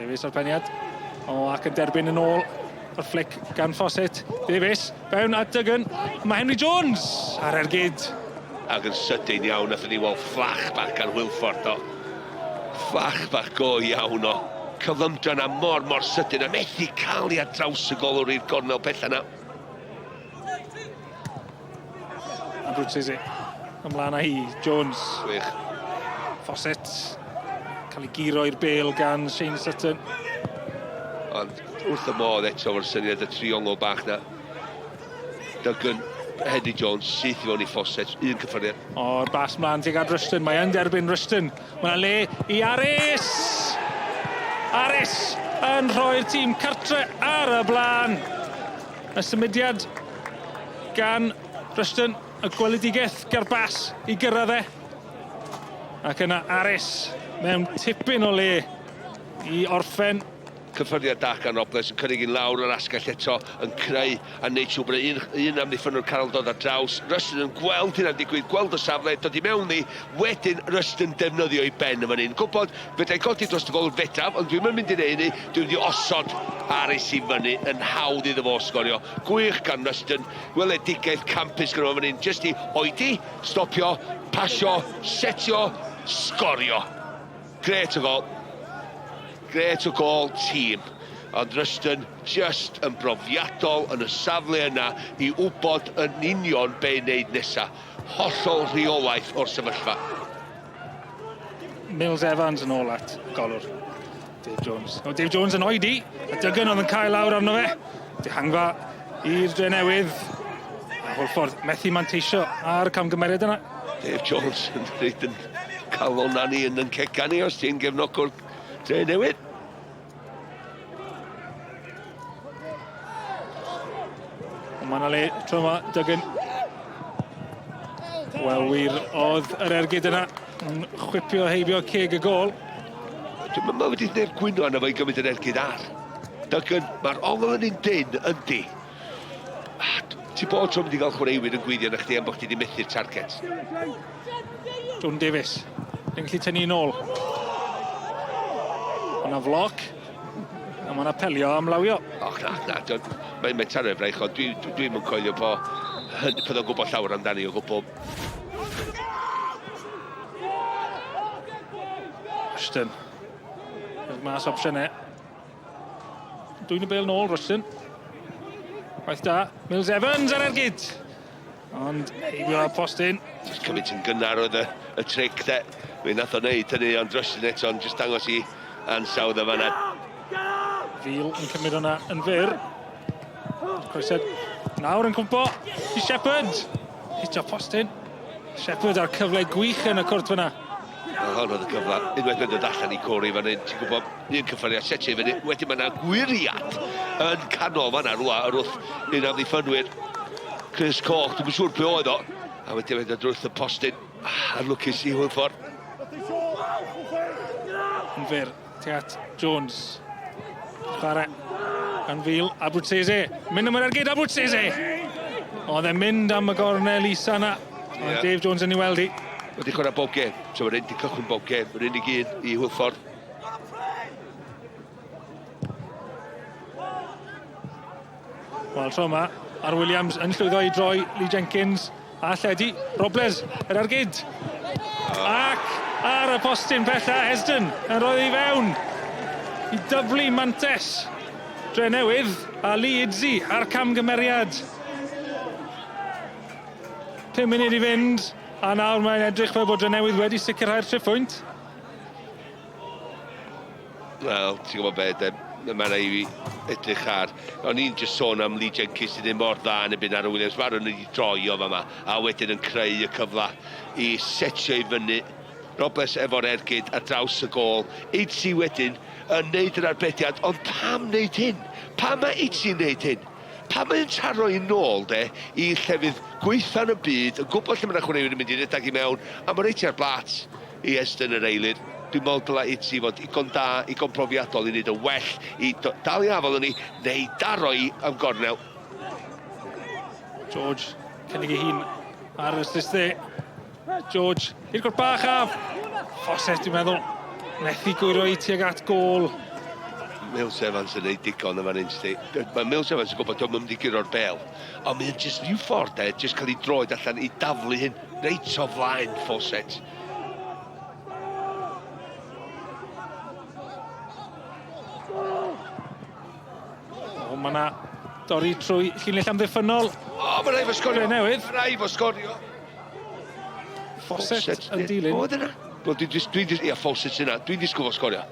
Davies o'r peniad. O, ac yn derbyn yn ôl o'r flick gan Fawcett. Davies, fewn at Duggan. Mae Henry Jones ar ergyd. Ac yn sydyn iawn, nathon ni weld fflach bach gan Hwilford do. Fflach bach go iawn o cyflymdra 'na mor, mor sydyn a methu cael i ar draws y golwr i'r gornel pella 'na. Abruzzese ymlaen â hi, Jones. Gwych. Fawcett cael ei guro i'r bel gan Shane Sutton. Ond wrth y modd eto efo'r syniad y triongl bach 'na. Duggan, Henry Jones, syth i fewn i Fawcett, un cyffyrddiad. O'r bas mlaen tuag at Rushton, mae yn derbyn Rushton. Mae 'na le i Aris! Aris yn rhoi'r tîm cartre ar y blaen. Y symudiad gan Rushton, y gweledigaeth ga'r bas i gyrraedd e. Ac yna Aris mewn tipyn o le i orffen. Cyffyrddiad da gan Robles yn cynnig un lawr yr asgell eto yn creu a neud siŵr bod un, un amddiffynnwr Carol dod ar draws. Rushton yn gweld hynna'n digwydd, gweld y safle, dod i mewn i, wedyn Rushton defnyddio ei ben yn fan hyn. Gwybod, fedrai godi dros y gol fedraf, ond dwi'm yn mynd i neud hynny, dwi'n mynd i osod Harris i fyny yn hawdd iddo fo sgorio. Gwych gan Rushton, weledigaeth campus gyda fo fan hyn, jyst i oedi, stopio, pasio, setio, sgorio. Grêt o gôl. Grêt o gôl tîm. Ond Rushton jyst yn brofiadol yn y safle yna i wybod yn union be i wneud nesa. Hollol rheolaeth o'r sefyllfa. Mills Evans yn ôl at golwr. Dave Jones. O, Dave Jones yn oedi. A Duggan oedd yn cael lawr arno fe. Dihangfa i'r Drenewydd. A Hwlffordd methu manteisio ar y camgymeriad yna. Dave Jones yn reit yn calonna ni yn yn cega ni os ti'n gefnogwr Dre Newydd. Ond mae yna le tro yma, Duggan. Wel wir, oedd yr ergyd yna yn chwipio heibio ceg y gôl. Dwi'n meddwl wedi neb gwyno arno fo i gymryd yr ergyd ar. Duggan, mae'r ongl yn un dyn, yndi. Ti bob tro mynd i gael chwaraewyr yn gweithio na chdi am bod chdi wedi methu'r target. Jordan Davies, yn gallu tynnu yn ôl. Mae yna floc, a mae'n apelio am lawio. Och, na, na, mae'n mae taro fraich, ond dwi'n dwi, dwi yn coelio po, bydd o'n gwybod llawer amdani o gwbl. Ashton. Mas opsiynau. Dwyn y bêl nôl, Rushton. Gwaith da. Mills Evans ar ergyd. Ond heibio a postyn. Just cymryd yn gynnar oedd y, y tric de. Mi nath o wneud hynny, ond Rushton eto yn just dangos i ansawdd o fanna. Fil yn cymryd hwnna yn fyr. Croesiad nawr yn cwmpo i Shepherd. Hitio postyn. Shepherd a'r cyfle gwych yn y cwrt fyna. Wel, hon oedd y cyfle. Unwaith mae'n dod allan i Corey fan hyn, ti'n gwybod, un cyffyrddiad setio i fyny. Wedyn mae yna gwyriad yn canol fanna rwa, yr wrth un amddiffynwyr. Chris Coch, dwi'n siŵr pwy oedd o. A wedyn mae'n dod wrth y postyn. Ah, lwcus i Hwlffordd. Yn fyr, tuag at Jones. Chwarae gan Fil, Abruzzese. Mynd am yr ergyd, Abruzzese! Oedd e'n mynd am y gornel isa yna. Ond yeah. Dave Jones yn ei weld hi. Wedi chwarae bob gêm. So mae'n wedi cychwyn bob gêm. Yr unig un i Hwlffordd. Wel, tro yma, ar Williams yn llwyddo i droi Lee Jenkins a lledu. Robles, yr ergyd. Ac ar y postyn pella, Heston yn rhoi i fewn i dyblu mantes. Drenewydd a Lee Idzi ar camgymeriad. 5 munud i fynd, a nawr mae'n edrych fel bod Drenewydd wedi sicrhau'r triphwynt. Wel, ti'n gwybod be, de, mae rhaid i fi edrych ar... O'n i'n just sôn am Lee Jenkins sydd ddim mor dda yn y byd Aaron Williams. Mae Aaron wedi droi o fama, a wedyn yn creu y cyfle i setio i fyny. Robles efo'r ergyd ar draws y gôl. Itzi wedyn yn neud yr arbediad, ond pam neud hyn? Pam mae Itzi'n neud hyn? Pam mae'n taro i nôl de, i llefydd gwaetha yn y byd, yn gwybod lle mae 'na chwaraewyr yn mynd i redeg i mewn, a mae reit ar blat i Estyn yr eilydd. Dwi'n meddwl dylai Itzi fod igon da, igon profiadol i wneud yn well, i dal i afael yn ni, neu daro i am gornel. George, cynnig ei hun ar y slist dde. George, i'r gwrt bach a Fawcett, dwi'n meddwl, methu gwyro i tuag at gôl. Mills Evans yn neud digon yn fan hyn, sti. Mae Mills Evans yn gwybod dwi'n mynd i guro'r bel. Ond mae'n just rhyw ffordd, de, just cael ei droed allan i daflu hyn reit o flaen Fawcett. O, mae yna dorri trwy llinell amddiffynnol. O, mae rhaid fo sgorio. Newydd. Mae rhaid fo sgorio. Fawcett yn dilyn. O, dyna. Wel, dwi'n dwi, dwi, ia, Fawcett yna. Dwi'n disgwyl fo sgorio.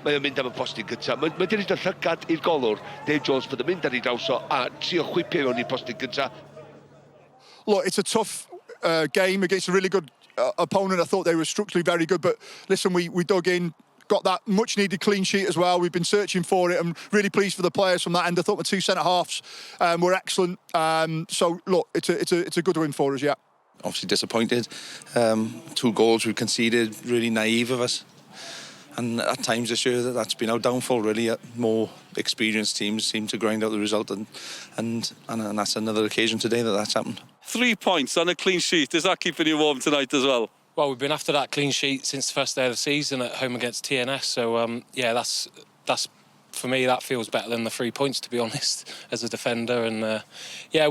Mae o'n mynd am y postyn gyntaf. Mae wedi rhaid o llygad i'r golwr, Dave Jones, bod yn mynd ar ei draws o a trio chwipio mewn i'r postyn gyntaf. Look, it's a tough game against a really good opponent. I thought they were structurally very good, but listen, we dug in, got that much needed clean sheet as well. We've been searching for it and really pleased for the players from that end. I thought the two centre halves were excellent. So look, it's a good win for us, yeah. Obviously disappointed. 2 goals we conceded, really naive of us. And at times this year, that's been our downfall, really. More experienced teams seem to grind out the result, and that's another occasion today that that's happened. 3 points on a clean sheet. Is that keeping you warm tonight as well? Well, we've been after that clean sheet since the first day of the season at home against TNS. So, yeah, that's for me, that feels better than the 3 points, to be honest, as a defender. And, yeah,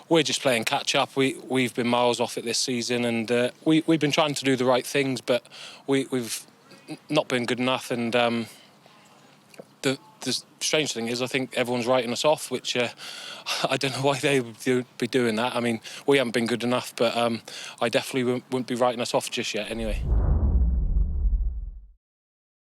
we're just playing catch-up. We've been miles off it this season, and we've been trying to do the right things, but we've not been good enough. And the strange thing is, I think everyone's writing us off, which I don't know why they would be doing that. I mean, we haven't been good enough, but I definitely wouldn't be writing us off just yet anyway.